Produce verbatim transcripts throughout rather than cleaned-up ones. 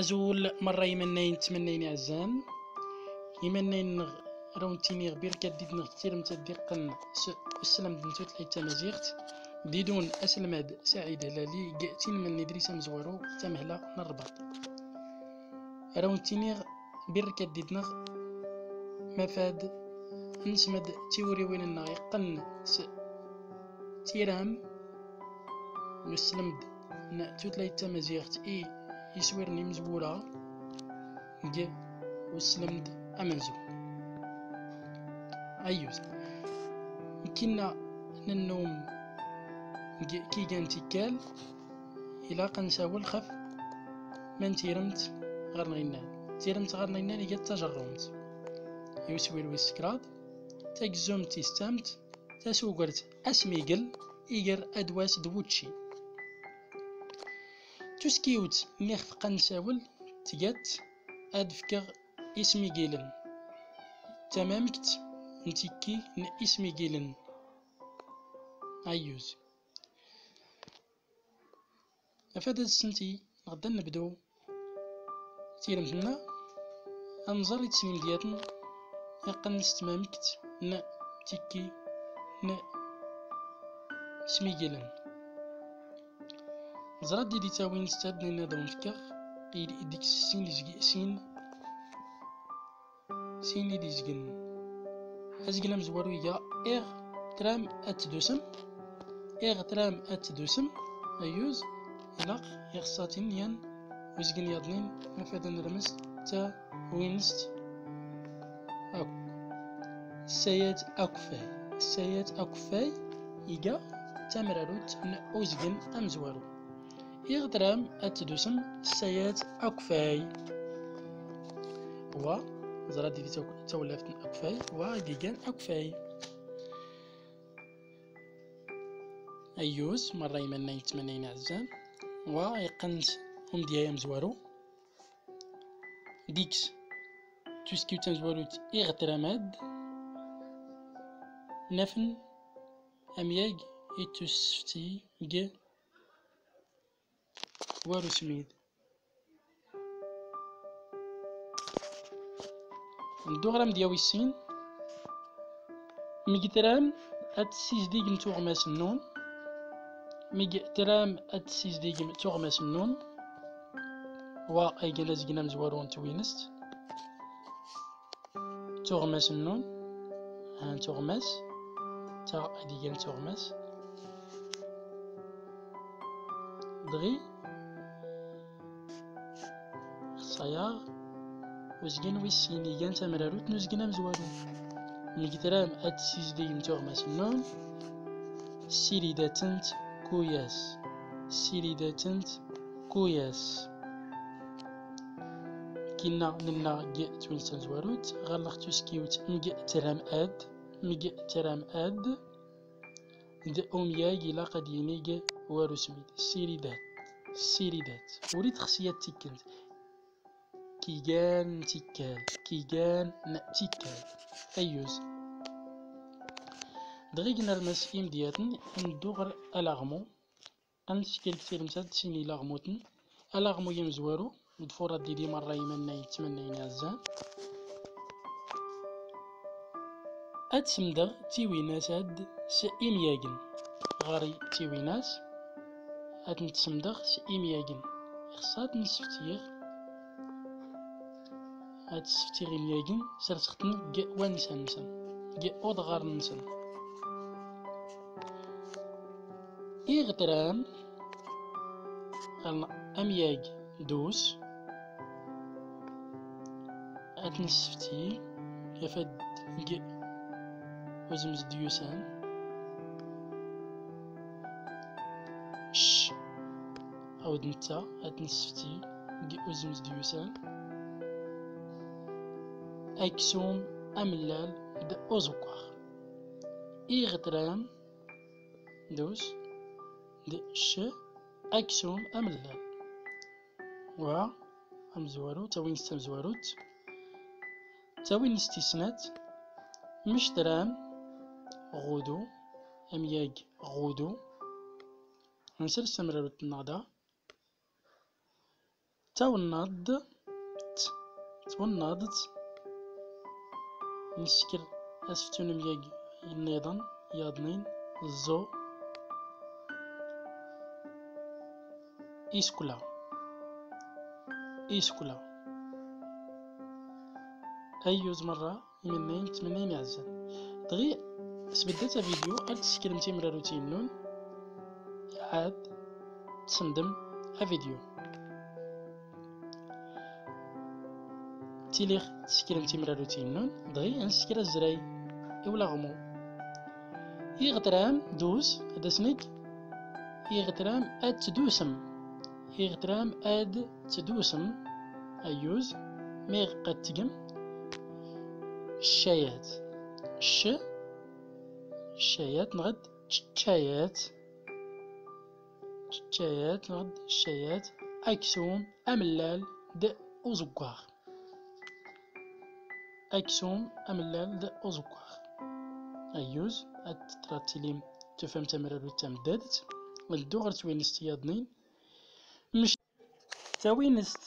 Azul merra imannayen d tmannayin iɛezzan. Imannayen-nneɣ, ar awen-ttiniɣ birkaddid-nneɣ g tiremt ad d-iqqen s uslamd n tutlayt tamaziɣt. Didun aselmad Saɛid Hlali g tinmel n Idris amezwaru, tamehla n Rrbaṭ. Ar awen-ttiniɣ birkaddid-nneɣ mafad ad nsmed tiwriwin-nneɣ iqqen s tiram n uslemd n tutlayt tamaziɣt i yiswiren imezwura g uslemd amenzu. Ayyuz. Mkinna nennum g kigan tikkal, ilaq ad nsawel xef man tiremt ɣer nɣinnan. Tiremt ɣer nɣinnan iga d tajerrumt i uswir wis kraḍ, tagezzumt tis tamt, tasugert asmigel, iger adwas d wučči. Tuskiwt nni xef qa nsawel tga-tt ad fkeɣ ismigilen, tamamkt n tikki n ismigilen. Ayyuz. Afad ad senti neɣ ad nebdu tiremt-nneɣ, ad nẓer i tesnimdyaten iqqen s tmamkt n tikki n ismigilen. Ẓra-d di tawinest ad nini ad awen-fkeɣ i deg-s sin izgi-, sin sin i d-izgen. Azgen amezwaru iga: iɣ tram ad tdusem. Iɣ tram ad tdusem. Ayyuz. Ilaq iɣsatin yan uzgen yaḍnin mafad ad nremz tawinest akk. Ssayat akeffay. Ssayat akeffay iga tamrarut n uzgen amezwaru. Iɣ tram ad tdusem ssayat akeffay. Wa, ẓra di tak-, tawlaft n akeffay, wa gigan akeffay. Ayyuz, merra imannayen d tmannayin iɛezzan. Wa iqqen s umdyay amezwaru. Deg-s tuskiwt tamezwarut iɣ tram ad naf amyag ittusefti g war usmid. Neddu ɣer amedya wis sin. Mi tram ad tessizdigem tuɣmas-nnun. Mi tram ad tessizdigem tuɣmas-nnun. Wa ay igan azgen amezwaru n twinest. Tuɣmas-nnun. Ha tuɣmas. Ta ad igan tuɣmas. Dɣi xṣayaɣ uzgen wis sin igan tamrarut n uzgen amezwaru. Mi tram ad tessizdigem tuɣmas-nnun, ssiridatent kuyas. Ssiridatent kuyas. Kinna nenna g twinest tamezwarut, ɣer lex tuskiwt mg tram ad, mg tram ad, d umyag ilaq ad yinig war usmid. Ssiridat, ssiridat. Ur itxsi ad tikkent. Kigan n tikkal, kigan n tikkal. Ayyuz. Dɣi gnermes imedyaten, neddu ɣer alaɣmu. Ad neskil deg tiremt ad d-sini ilaɣmuten. Alaɣmu amezwaru, ḍfur ad d-ili merra imannayen d tmannayin iɛezzan. Ad semdeɣ tiwinas ad s imyagen. Ɣer-i tiwinas, ad tent-semdeɣ s imyagen. Ixṣṣa ad ten-sseftiɣ. Ad sseftiɣ imyagen, serseɣ-ten deg wansa-nsen, deg uḍɣar-nsen. Iɣ tram, ɣer amyag dus, ad t-nessefti, yafad deg uzemz d-yusan. Cc, awd netta, ad t-nessefti deg uzemz d-yusan. Aksum amellal d uẓekkeṛ. Iɣ tram dus d cc, aksum amellal. Wa amezwaru, tawinest tamezwarut. Tawinest tis snat, mec tram ɣudu, amyag ɣudu. Nsers tamrarut-nneɣ da. Twennaḍt, twennaḍt. Nsker aseftu n umyag nniḍen yaḍnin, ẓu, isekla, isekla. Ayyuz merra imennayen d tmennayin iɛezzan. Dɣi, sbeddat avidyu, ad tessekrem timrarutin-nnun, ɛad tsendem avidyu. Tiliɣ tessekrem timrarutin-nnun, dɣi ad nessekr azray i ulaɣmu. Iɣ tram, dus, ad as-neg, iɣ tram ad tdusem. Iɣ tram ad tdusem, ayyuz, miɣ qad tgem ccayat. Cc, ccayat, neɣ d ččayat. Ččayat, neɣ d ccayat, aksum, amellal, d uẓeggaɣ. Aksum, amellal, d uẓeggaɣ. Ayyuz, ad tra tilim tufam tamrarut tameddadt, neddu ɣer twinest yaḍnin. Mec-, tawinest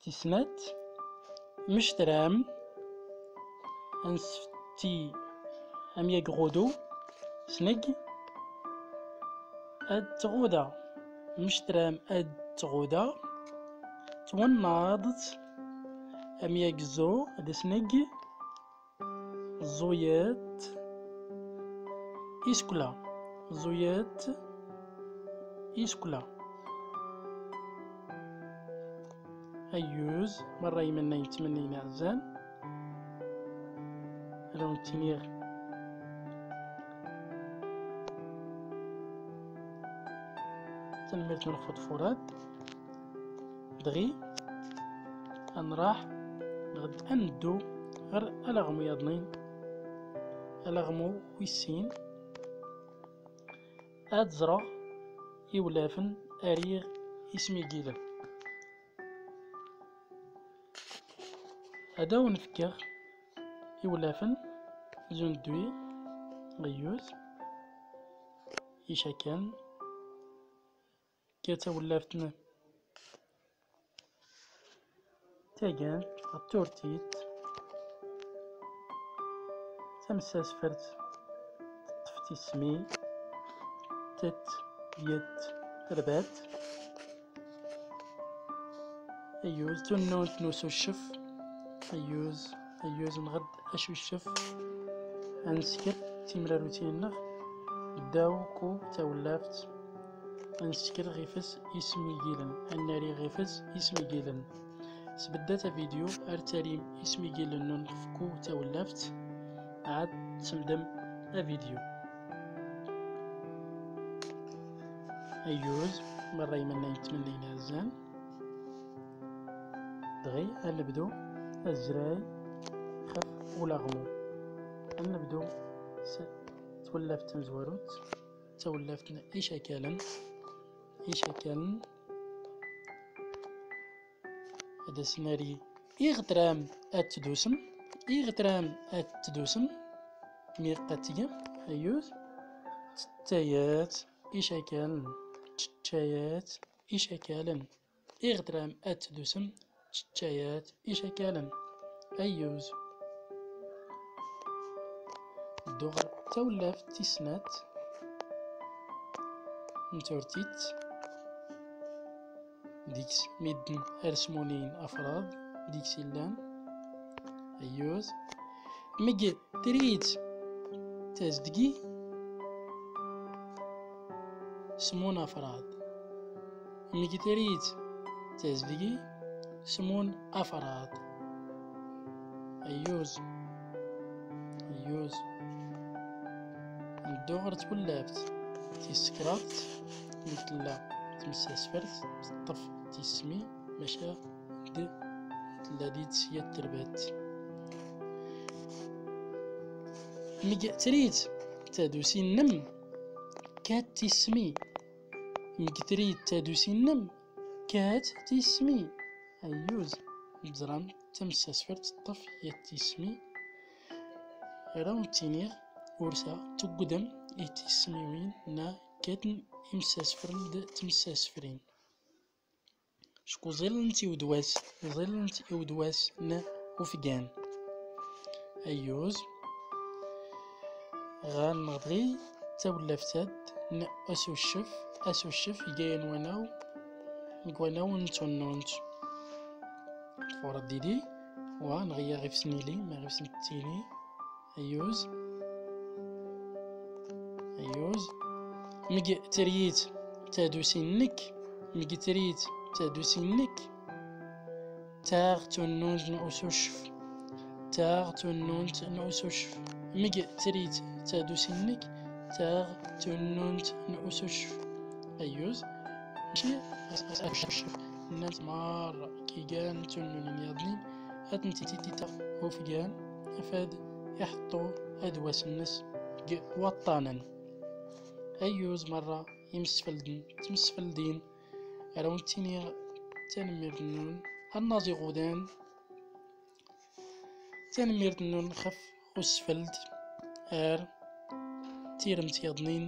tis snat, mectram, ad nsefti amyag ɣudu, sneg, ad tɣuda, mectram ad tɣuda, twennaḍt, amyag ẓu, ad sneg, ẓuyat, isekla. Ẓuyat, isekla. Ayyuz, merra imennayen d tmennayin iɛezzan. Ad awen-ttiniɣ tanemmirt n lxeḍ furat. Dɣi, ad nraḥ, neɣ ad neddu ɣer alaɣmu yaḍnin. Alaɣmu wis sin. Ad ẓreɣ iwlafen ar iɣ ismigilen. Ad awen-fkeɣ iwlafen, zun dwi, ayyuz, icakan, kya tawlaft n tagant, ɣ turtit, tamsasfert, teṭṭef tismi, tet, yet, rbat. Ayyuz, tunnunt n usuccef. Ayyuz, ayyuz, nɣed acuccef. Ad nsker timrarutin-nneɣ ddaw ku tawlaft. Ad nsker ɣifes ismigilen. Ad nari ɣifes ismigilen. Sbeddat avidyu ar tarim ismigilen-nnun ɣef ku tawlaft. Ɛad tsendem avidyu. Ayyuz, merra imennayen d tmennayin iɛezzan. Dɣi, ad nebdu azray xef ulaɣmu. Ad nebdu s twallaft tamezwarut, tawlaft n icakalen. Icakalen. Ad as-nari iɣ tram ad tdusem, iɣ tram ad tdusem, mi qad tgem, ayyuz, ččayat, icakalen, ččayat, icakalen. Iɣ tram ad tdusem, ččayat, icakalen. Ayyuz. Ddu ɣer tawlaft tis snat n turtit, deg-s midden ar smunin afraḍ, deg-s illan. Ayyuz. Mg trit tazdgi smun afraḍ. Mg trit tazdgi smun afraḍ. Ayyuz. Ayyuz. Neddu ɣer twallaft tis kraḍt, mi tella tmessasfert teṭṭef tismi, maca d tella di tesya terbat. Mg trit tadusi-nnem, kat tismi. Mg trit tadusi-nnem, kat tismi. Ayyuz, ẓram tamsasfert teṭṭef yat tismi. Ara wen-ttiniɣ, ursa tuggdem i tismiwin na kat imsasfren d tmsasfrin. Cku ẓilent i udwas, ẓilent i udwas n ufgan. Ayyuz. Ɣa nɣdɣi tawlaft-ad n usuccef, asuccef iga yan wanaw, deg wanaw n tunnunt. Tfuṛ didi, wa nɣiya ɣif snili, ma ɣif snettini. Ayyuz. Ayyuz. Mg trit tadusi-nnek, mg trit tadusi-nnek, taɣ tunnunt n usuccef. Taɣ tunnunt n usuccef. Mg trit tadusi-nnek, taɣ tunnunt n usuccef. Ayyuz. Mačči asuccef. Nnan-t merra kigan tunnunin yaḍnin, ad tent-id-taɣ ufgan, afad iḥeṭṭu adwas-nnes g waṭṭanen. Ayyuz merra imsfelden, tmsfeldin, ar awen-ttiniɣ tanemmirt-nnun, annaẓ iɣudan, tanemmirt-nnun xef usfeld ar tiremt yaḍnin